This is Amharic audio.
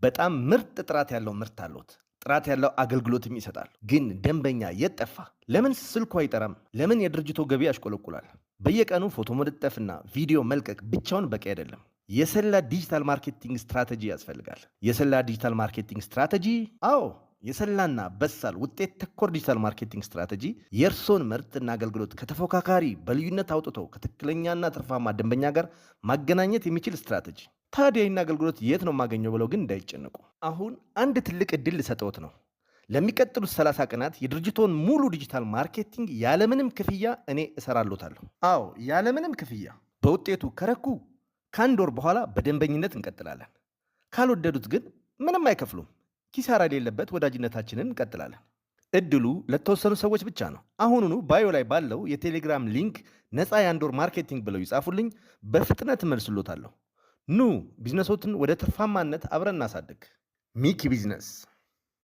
በጣም ምርጥ ጥራት ያለው ምርት አለዎት። ጥራት ያለው አገልግሎትም ይሰጣል። ግን ደንበኛ የት ጠፋ? ለምን ስልኩ አይጠራም? ለምን የድርጅቱ ገቢ ያሽቆለቁላል? በየቀኑ ፎቶ መለጠፍና ቪዲዮ መልቀቅ ብቻውን በቂ አይደለም። የሰላ digital marketing strategy ያስፈልጋል። የሰላ digital marketing strategy፣ አዎ፣ የሰላና በሳል ውጤት ተኮር digital marketing strategy የእርሶን ምርትና አገልግሎት ከተፎካካሪ በልዩነት አውጥቶ ከትክክለኛና ትርፋማ ደንበኛ ጋር ማገናኘት የሚችል ስትራቴጂ። ታዲያ ይህን አገልግሎት የት ነው የማገኘው ብለው ግን እንዳይጨንቁ። አሁን አንድ ትልቅ እድል ልሰጠዎት ነው። ለሚቀጥሉት 30 ቀናት የድርጅቶን ሙሉ digital marketing ያለምንም ክፍያ እኔ እሰራሎታለሁ። አዎ፣ ያለምንም ክፍያ። በውጤቱ ከረኩ ከአንድ ወር በኋላ በደንበኝነት እንቀጥላለን። ካልወደዱት ግን ምንም አይከፍሉም። ኪሳራ የሌለበት ወዳጅነታችንን እንቀጥላለን። እድሉ ለተወሰኑ ሰዎች ብቻ ነው። አሁኑኑ bio ላይ ባለው የቴሌግራም link ነፃ የአንድ ወር marketing ብለው ይጻፉልኝ፣ በፍጥነት እመልስሎታለሁ። ኑ ቢዝነሶትን ወደ ትርፋማነት አብረን እናሳድግ። ሚኪ ቢዝነስ።